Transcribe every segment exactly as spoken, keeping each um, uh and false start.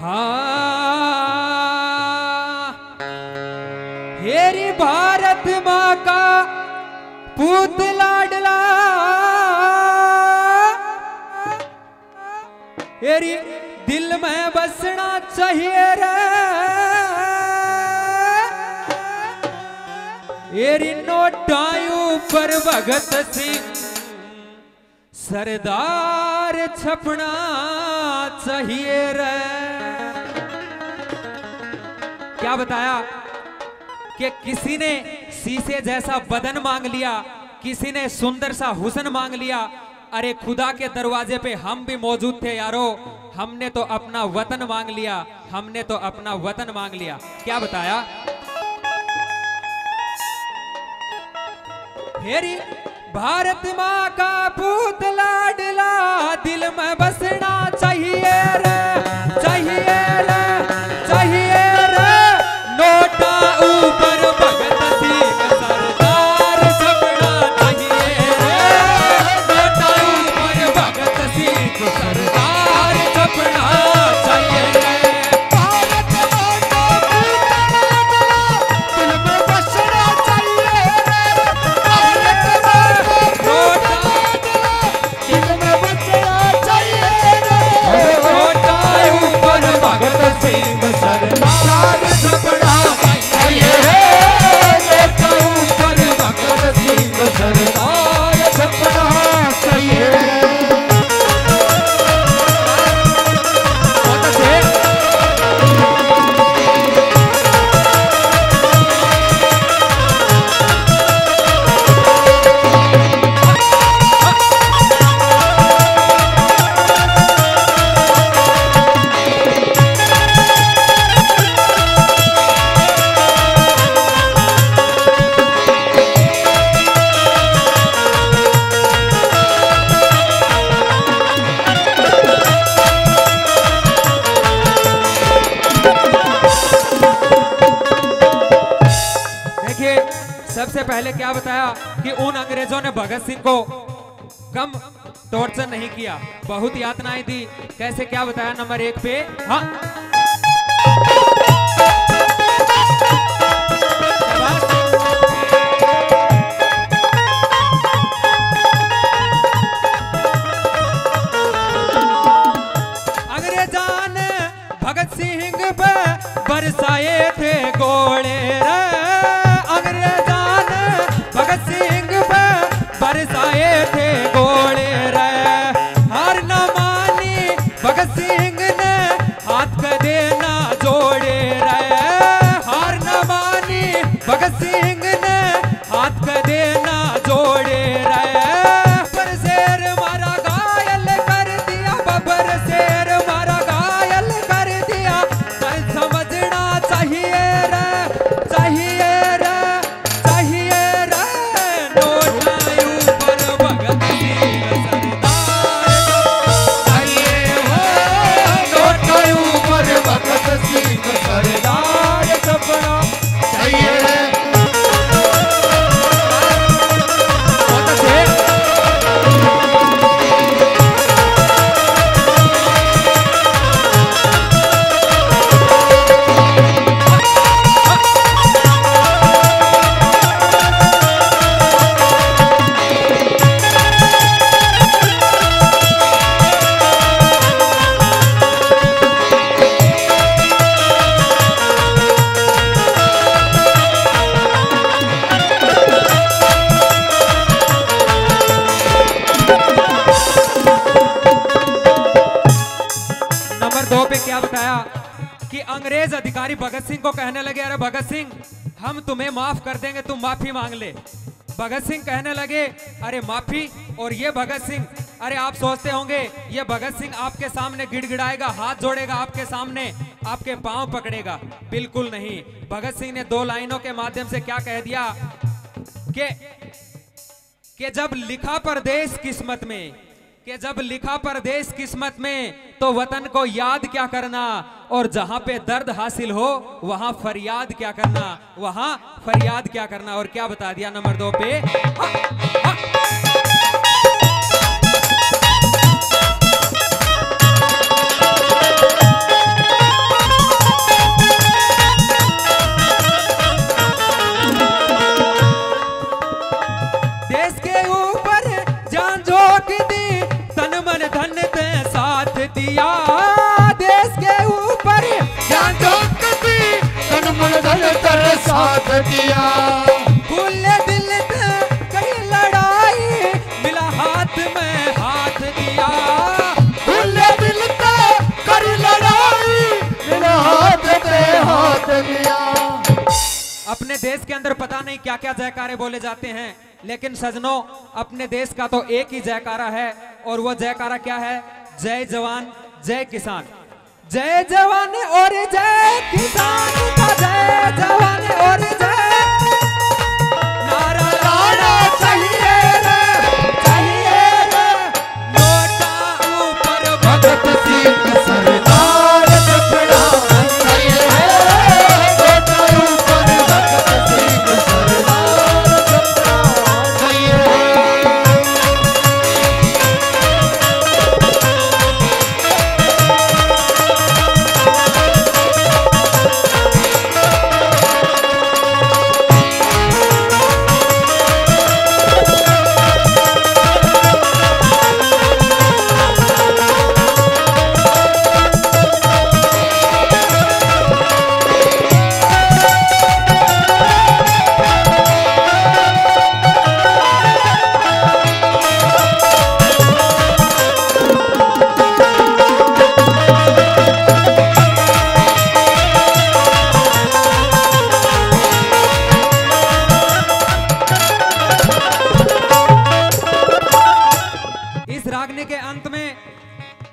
हाँ, हे री भारत माँ का पूत लाडला, हे री दिल में बसना चाहिए रे, हे री नोटां ऊपर भगत सिंह सरदार छपना चाहिए रे। क्या बताया कि किसी ने शीशे जैसा बदन मांग लिया, किसी ने सुंदर सा हुस्न मांग लिया। अरे, खुदा के दरवाजे पे हम भी मौजूद थे यारो, हमने तो अपना वतन मांग लिया, हमने तो अपना वतन मांग लिया। क्या बताया? हे री भारत माँ का पूत लाडला, दिल में बसना चाहिए रे, चाहिए रे, चाहिए रे। नोटा ऊपर भगत सिंह सरदार छपना चाहिए रे, नोटा ऊपर भगत सिंह सरदार छपना चाहिए रे। भारत माँ का पूत लाडला, दिल में बसना चाहिए रे। भारत माँ का पूत लाडला, दिल में बसना चाहिए रे। छोटा ऊपर भगत सिंह सरदार छपना चाहिए रे। छोटा ऊपर भगत सिंह सरदार छपना चाहिए रे। देखिए, सबसे पहले क्या बताया कि उन अंग्रेजों ने भगत सिंह को कम टॉर्चर नहीं किया, बहुत यातनाएं दी। कैसे, क्या बताया नंबर एक पे? हाँ, शाबाश। अंग्रेजां ने भगत सिंह पे बरसाए थे गोले रे, अंग्रेजां ने भगत सिंह पे बरसाए थे गोले रे। हार न मानी भगत सिंह ने, हाथ कदे ना जोड़े रे। हार न मानी भगत सिंह ने, हाथ कदे ना जोड़े रे। पर शेर मारा घायल कर दिया, बबर शेर मारा घायल कर दिया। कल समझना चाहिए रे, चाहिए रे, चाहिए रे। नोटा ऊपर भगत सिंह सरदार चाहिए हो, नोटा ऊपर भगत सिंह सरदार छपना चाहिए रे। नंबर दो पे क्या बताया कि अंग्रेज अधिकारी भगत सिंह को कहने लगे, "अरे भगत सिंह, हम तुम्हें माफ कर देंगे, तुम माफी मांग ले।" भगत सिंह कहने लगे, "अरे माफी?" और ये भगत सिंह, अरे आप सोचते होंगे ये भगत सिंह आपके सामने गिड़गिड़ाएगा, हाथ जोड़ेगा आपके सामने, आपके पांव पकड़ेगा? बिल्कुल नहीं। भगत सिंह ने दो लाइनों के माध्यम से क्या कह दिया कि कि जब लिखा परदेश किस्मत में, कि जब लिखा परदेश किस्मत में, तो वतन को याद क्या करना, और जहां पे दर्द हासिल हो, वहां फरियाद क्या करना, वहां फरियाद क्या करना। और क्या बता दिया नंबर दो पे? हाँ, हाँ। हाथ दिया। खुले दिल ते करी लड़ाई, मिला हाथ में हाथ दिया। खुले दिल ते करी लड़ाई, मिला हाथ पे हाथ दिया। अपने देश के अंदर पता नहीं क्या-क्या जयकारे बोले जाते हैं, लेकिन सजनों, अपने देश का तो एक ही जयकारा है, और वो जयकारा क्या है? जय जवान, जय किसान। जय जवान और जय किसान का, जय जवान और जय। नारा लाना चाहिए रे, चाहिए रे। नोटा ऊपर भगत सिंह सरदार जपड़ा चाहिए रे। नोटा ऊपर भगत सिंह सरदार जपड़ा चाहिए रे। इस रागनी के अंत में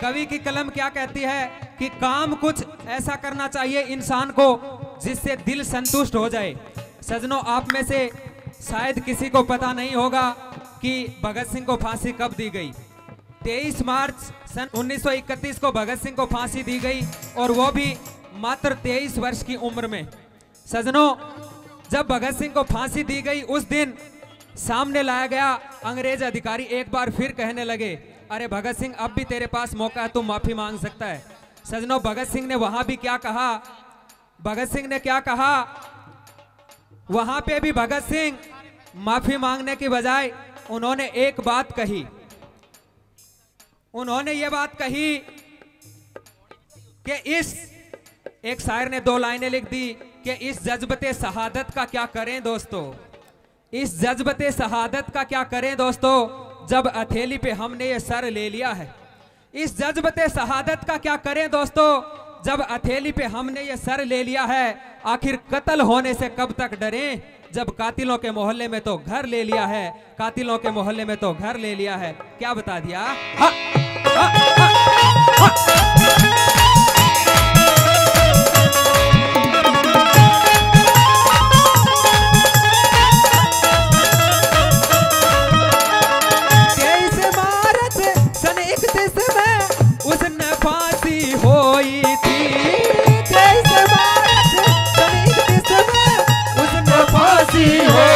कवि की कलम क्या कहती है कि काम कुछ ऐसा करना चाहिए इंसान को जिससे दिल संतुष्ट हो जाए। सजनों, आप में से शायद किसी को पता नहीं होगा कि भगत सिंह को फांसी कब दी गई। तेईस मार्च सन उन्नीस सौ इकतीस को भगत सिंह को फांसी दी गई, और वो भी मात्र तेईस वर्ष की उम्र में। सजनों, जब भगत सिंह को फांसी दी गई, उस दिन सामने लाया गया अंग्रेज अधिकारी एक बार फिर कहने लगे, "अरे भगत सिंह, अब भी तेरे पास मौका है, तू माफी मांग सकता है।" सजनों, भगत सिंह ने वहां भी क्या कहा? भगत सिंह ने क्या कहा? वहां पे भी भगत सिंह माफी मांगने की बजाय उन्होंने एक बात कही। उन्होंने ये बात कही कि इस, एक शायर ने दो लाइनें लिख दी कि इस जज्बते शहादत का क्या करें दोस्तों, इस जज्बते शहादत का क्या करें दोस्तों, जब हथेली पे हमने ये सर ले लिया है। इस जज्बते शहादत का क्या करें दोस्तों, जब हथेली पे हमने ये सर ले लिया है। आखिर कत्ल होने से कब तक डरें, जब कातिलों के मोहल्ले में तो घर ले लिया है, कातिलों के मोहल्ले में तो घर ले लिया है। क्या बता दिया? हाँ, हाँ, हाँ, हाँ। तेईस मार्च सन इकतीस में उसने फांसी होई थी। तेईस मार्च सन इकतीस में उसने फांसी होई